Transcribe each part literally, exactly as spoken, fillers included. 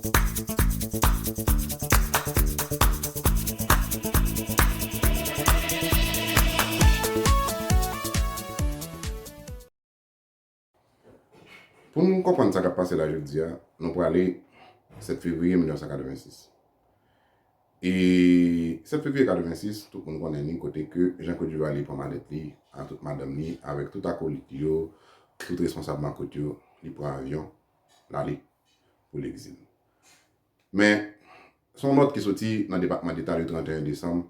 Pou nou konprann sa k ap pase la jodi a, nou prale sèt fevriye mil nèf san katrevensis. E sèt fevriye katrevensis, tout moun konnen li kote ke Jean Claude Duvalier pran malèt li, a tout madanm li, avèk tout akolit yo, tout responsab makout yo, li pran avyon, l ale pou legzil. Men, se yon nòt ki soti nan Depatman Deta le trannteyen desanm,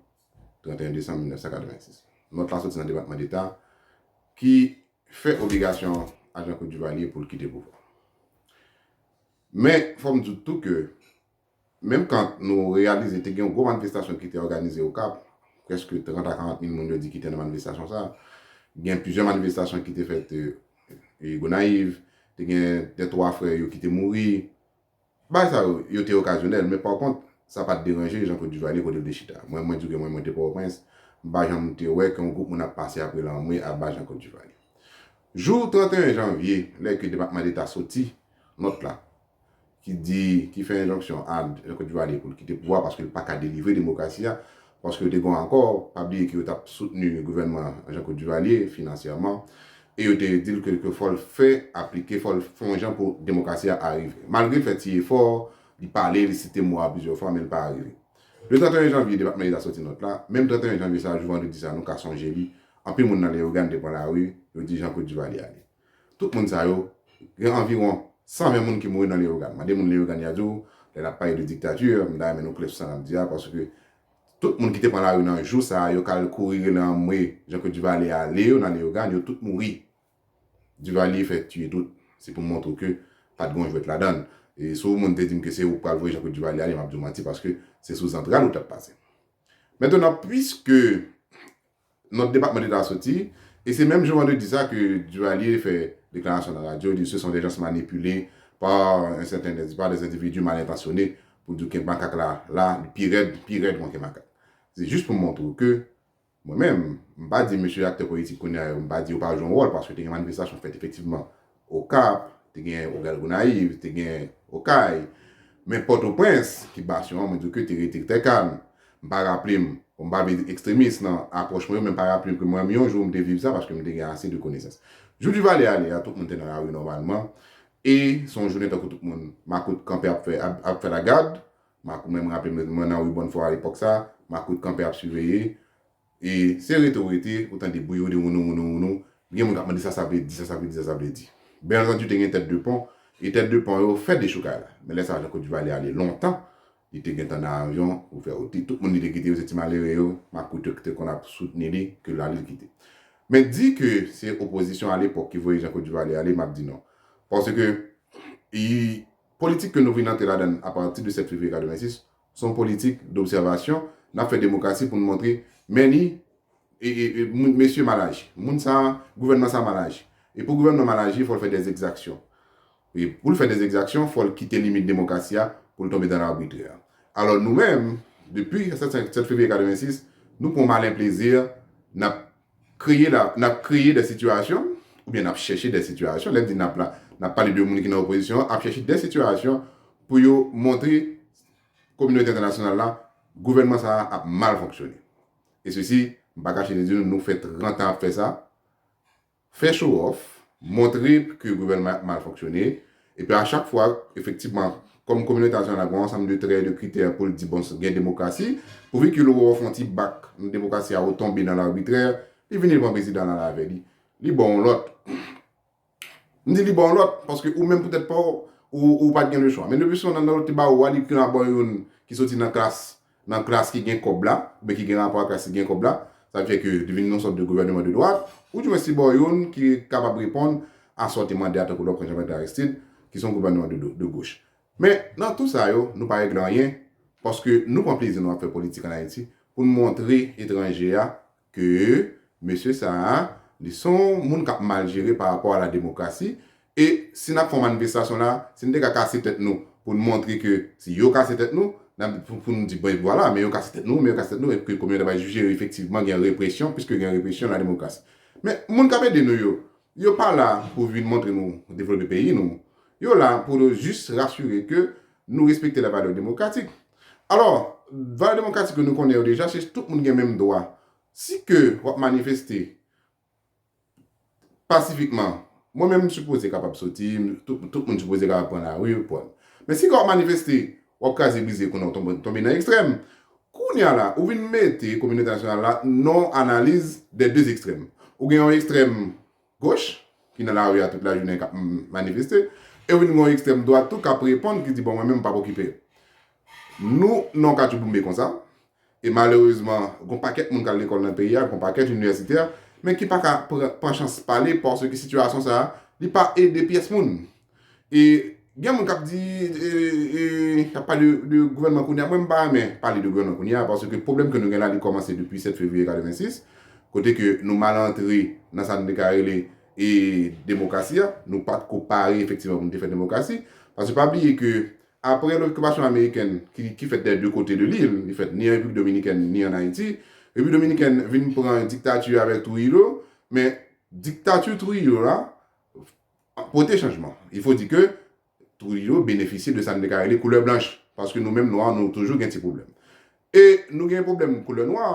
trannteyen desanm mil nèf san katrevensis. Nòt la soti nan Depatman Deta ki fè obligasyon a Jean Claude Duvalier pou l kite pouvwa. Men, fò m di w tou ke, menm kan nou reyalize te gen yon gwo manifestasyon ki te òganize Okap, prèske trant a karant mil moun yo di ki te nan manifestasyon sa a. Gen plizyè manifestasyon ki te fèt, e, e, Gonayiv, te gen de twa frè yo ki te mouri. Bagay sa yo, yo te okazyonèl, men pa kont, sa pa t deranje Jean Claude Duvalier kote l te chita. Mwen, mwen di w ke mwen, mwen te Pòtoprens, m pa janm te wè ke yon gwoup moun ap pase apre lanmwe ap ba Jean Claude Duvalier. Jou trannteyen janvye, lè ke Depatman Deta soti nòt la, ki di, ki fè enjonksyon a Jean Claude Duvalier pou l kite pouvwa paske l pa ka delivre demokrasi a, paske yo te gen yon akò, pa bliye ke yo t ap soutni gouvènman Jean Claude Duvalier finansyèman, e yo te di l ke, ke fò l fè aplike, fò l fè yon jan pou demokrasi a arive. Malgre l fè ti efò, li pale, li site mo a plizyè fwa, men l pa arive. Le trannteyen janvye, Depatman Deta soti nòt la. Menm trannteyen janvye sa, jou vandredi sa, nou ka sonje li. Anpil moun nan Leyogàn te pran lari, yo di Jean Claude Duvalier ale. Tout moun sa yo, gen anviwon san ven moun ki mouri nan Leyogàn. Mande moun Leyogàn, y a di w, lè n ap pale de diktati, m ta renmen nou klè sou sa n ap di a, paske tout moun ki te pran lari nan jou sa a, yo k al kouri rele anmwe Jean Claude Duvalier ale yo nan Leyogàn, yo tout mouri. Duvalier fè tiye tout. Se pou m montre w ke pa t gen yon jwèt ladan l. E si yon moun te di m ke se ou k pral voye Jean Claude Duvalier ale, m ap di w manti, paske se sou zantray ou t ap pase. Mentnan, piske nòt Depatman Deta soti, e se menm jou vandredi sa ke Duvalier fè deklarasyon nan radyo, li di, ce sont des gens manipulés par un certain, par des individus mal intentionnés, pou di w ke makak la, la, li pi rèd, pi rèd pran ke makak. Se jis pou m montre w ke mwen menm, m pa di mesye aktè politik kounye a yo, m pa di yo pa jwe yon wòl, paske te gen manifestasyon fèt efektivman Okap, te gen Okap Gonayiv, te gen Okay, men Pòtoprens, ki basyon an, mwen di w ke te rete trè kalm. M pa raple m, bon, m pa vle di ekstremis nan apwòch mwen yo, men m pa raple m ke mwen menm yon jou m te viv sa, paske m te gen ase de konesans. Jou Duvalier ale a, tout moun te nan lari nòmalman, e se yon jounen tankou tout moun. Makout kanpe ap fè, ap, ap fè lagad, makout, mwen, m raple m, mwen nan ri Bonnefò alepòk sa, makout kanpe ap siveye, e se rete w rete, ou tande bri, ou di wounou, wounou, wounou. Gen moun k ap mande sa sa vle di, sa sa vle di, sa sa vle di. Byen antandi, te gen tèt de pon, e tèt de pon yo fè dechoukay la. Men lè sa a, Jean Claude Duvalier ale lontan, li te gentan nan avyon pou fè oti. Tout moun li te kite yo, se ti malere yo, makout yo ki te konn ap soutni li, ke l ale l kite. Men di ke se opozisyon alepòk ki voye Jean Claude Duvalier ale, m ap di non. Paske, i, politik ke nou vin antre ladan l apati de sèt fevriye katrevensis, se yon politik dobsèvasyon. N ap fè demokrasi pou n montre, men ni, e, e, e, moun, mesye mal aji. Moun sa, gouvènman sa mal aji. E pou gouvènman mal aji, fò l fè dèzegzaksyon. E pou l fè dèzegzaksyon, fò l kite limit demokrasi a pou l tonbe nan labitrè. Alò nou menm, depi sèt, sèt fevriye katrevensis, nou pran malen plezi, n ap kreye la, n ap kreye de sitiyasyon, oubyen n ap chèche de sitiyasyon, lè m di n ap la, n ap pale de moun ki nan opozisyon an, ap chèche de sitiyasyon pou yo montre kominote entènasyonal la, gouvènman sa a ap mal fonksyone. E sesi, m pa kache di nou, nou fè trant an ap fè sa, fè show off, montre ke gouvènman ap mal fonksyone, epi a chak fwa, efektivman, kòm kominote entènasyonal la gen yon ansanm de trè, de kritè pou l di, bon, gen demokrasi, pouvi ke l wè w fè yon ti bak nan demokrasi a, ou tonbe nan labitrè, li vini, li pran prezidan l ale avè li, li ba w yon lòt. M di li ba w lòt, paske ou menm poutèt pa w, ou, ou pa t gen lechwa. Men depi se yon nan lòt te ba ou a, li te ba w youn ki soti nan klas, nan klas ki gen kòb la, oubyen ki gen rapò ak klas ki gen kòb la, sa vle di ke li vin yon sòt de gouvènman de dwat, oudimwens li ba w youn ki kapab reponn a sa w te mande a, tankou lè w pran Jean-Bertrand Aristide, ki se yon gouvènman de, de, de goch. Men, nan tou sa yo, nou pa regle anyen, paske nou pran plezi nou ap fè politik ann Ayiti, pou n montre etranje a ke mesye sa a, li se yon moun k ap mal jere pa rapò a la demokrasi, e si n ap fè yon manifestasyon la, si n te ka kase tèt nou pou n montre ke si yo kase tèt nou, n ap, pou, pou n di, bon, vwala, men yo kase tèt nou, men yo kase tèt nou, epi ke kominote a va jije efektivman gen represyon, piske gen represyon la demokrasi. Men, moun k ap ede nou yo, yo pa la pou vin montre nou devlope peyi nou. Yo la pou yo jis rasire ke nou respekte la valè demokratik. Alò, valè demokratik ke nou konnen yo deja, se tout moun gen menm dwa. Si ke w ap manifeste pasifikman, mwen menm m sipoze kapab soti, tout, tout moun sipoze kapab pran lari, pran. Men si ke w ap manifeste, w ap kraze brize konnen w tonbe, tonbe nan ekstrèm. Kounye a la, ou vin mete kominote entènasyonal la nan analiz de de ekstrèm. Ou gen yon ekstrèm goch, ki nan lari a tout lajounen k ap, mm, manifeste, e ou vin gen yon ekstrèm dwat tou k ap reponn, ki di, "Bon, mwen menm, m p ap okipe." Nou nan katchouboumbe konsa, e malerezman, gon pakèt moun k al lekòl nan peyi a, gon pakèt inivèsitè, men ki pa ka pran, pran chans pale, paske sitiyasyon sa a, li pa ede pyès moun. E gen moun k ap di, e, e, k ap pale de, de gouvènman kounye a. Mwen, m pa renmen pale de gouvènman kounye a, paske pwoblèm ke nou gen la, li kòmanse depi sèt fevriye katrevensis, kote ke nou mal antre nan sa nou te ka rele, e, demokrasi a. Nou pa t ko pare, efektivman, pou nou te fè demokrasi. Paske pa bliye ke apre lokipasyon amerikèn ki, ki fèt dè de kote de lil, li fèt ni an Repiblik Dominikèn, ni an Ayiti, Repiblik Dominikèn vin pran diktati avèk Trujillo, men diktati Trujillo la pote chanjman. Il faut dire que Trujillo benefisye de sa n te ka rele koulè blanch, paske nou menm nwa, nou toujou gen ti pwoblèm. E nou gen pwoblèm koulè nwa,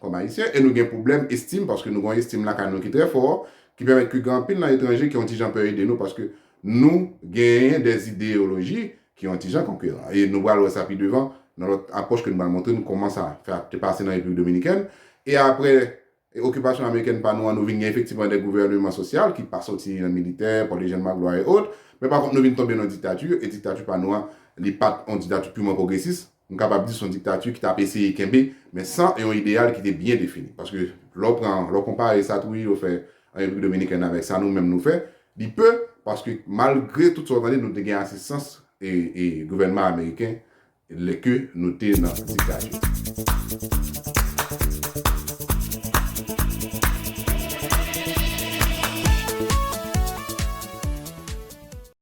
kòm Ayisyen, e nou gen pwoblèm estim, paske nou gen yon estim lakay nou ki trè fò, ki pèmèt ke gen anpil nan etranje ki yon ti jan pè ede nou, paske nou genyen de ideyoloji ki yon ti jan konkeran. E nou pral wè sa pi devan, nan lòt apwòch ke nou pral montre nou kòman sa fè te pase nan Repiblik Dominikèn. E apre, e okipasyon amerikèn pa nou an, nou vin gen efektivman de gouvènman sosyal ki pa soti nan militè, Paul Eugène Magloire et autres, men pa kont nou vin tonbe nan diktati, e diktati pa nou an, li pa t yon diktati piman pwogresis, m kapab di se yon diktati ki t ap eseye kenbe, men san yon ideyal ki te byen defini. Paske lè w pran, lè w konpare sa Trujillo fè an Repiblik Dominikèn avèk sa nou menm nou fè, li pe, paske malgre tout sa w tande, nou te gen asistans e, e gouvènman ameriken lè ke nou te nan diktati.